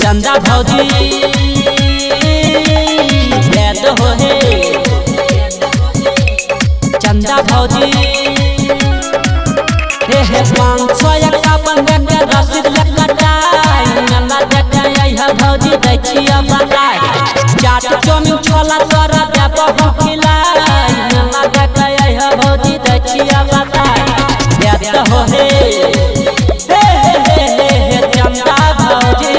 चंदा भौजी देत हो हे चंदा भौजी हे हे 551 के रसीद कटाई नला देखे है भौजी दै छियै बताई चाट चाउमीन छोला तोरा देबो हम खिलाई नला देखे है भौजी दै छियै बताई देत हो हे हे हे हे हे चंदा भौजी।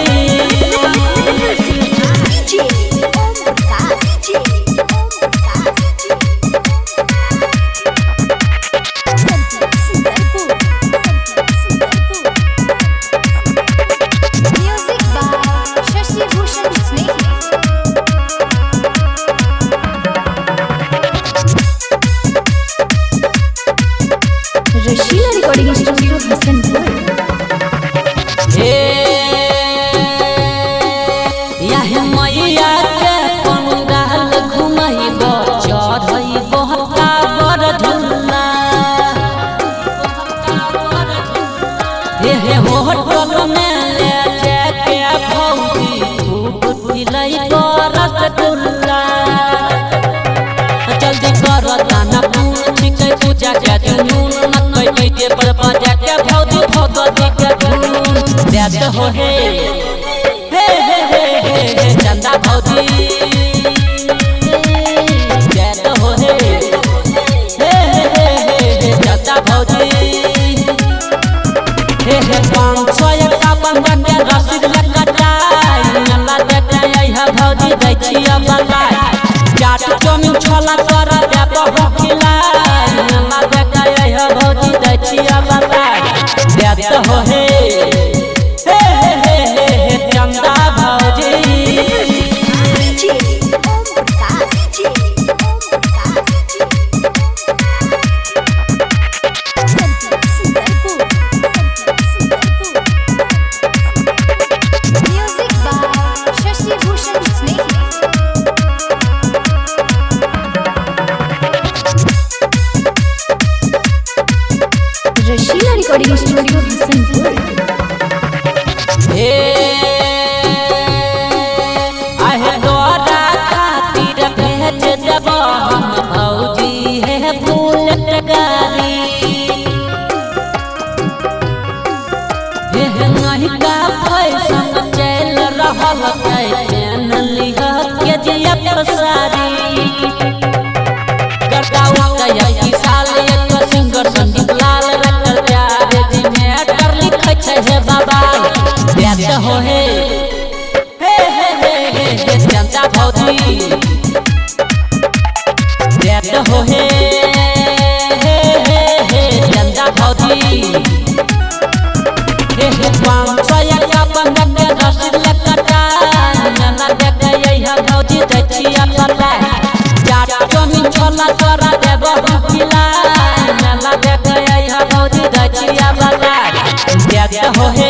Music by Shashi Bhushan Snehi. Rasila recording studio Hasanpur. हे यह मैया के पंडाल घुमैब चढ़ैब काबर झूला हे हे होटल में ले जाके भौजी खूब खिलैब रसगुल्ला जल्दी कर दाना पून छिकै पूजा के जुनून न कै के पर बजा के भौजी भगवती के धून देत हो हे हे हे हे हे हे चंदा भौजी देत हो हे हे हे हे हे हे चंदा भौजी हे हे 551 के रसीद कटाई नला देखे है भौजी दै छियै बताई चाट चाउमीन छोला तोरा देबो हम खिलाई नला देखे है भौजी दै छियै बताई देत हो हे हे हे हे हे हे चंदा भौजी। Music by Shashi Bhushan Snehi. Rasila recording studio Hasanpur. हे आहे तोरा खातिर भेज देबो हम भौजी हे बुलेट गाड़ी हे हे नहिका फैशन चल रहल छै पेन लिह के जिया पसारी साल एक सिंगर संदीप लाल रखल प्यार जी मैटर लिखै छै हे बाबा देत हो हे हे हे हे हे हे चंदा भौजी देत हो हे हे हे हे चंदा भौजी हे हे 551 के रसीद कटाई नला देखे है भौजी दै छियै बताई चाट चाउमीन छोला तोरा देबो हम खिलाई नला देखे है भौजी दै छियै बताई देत हो हे।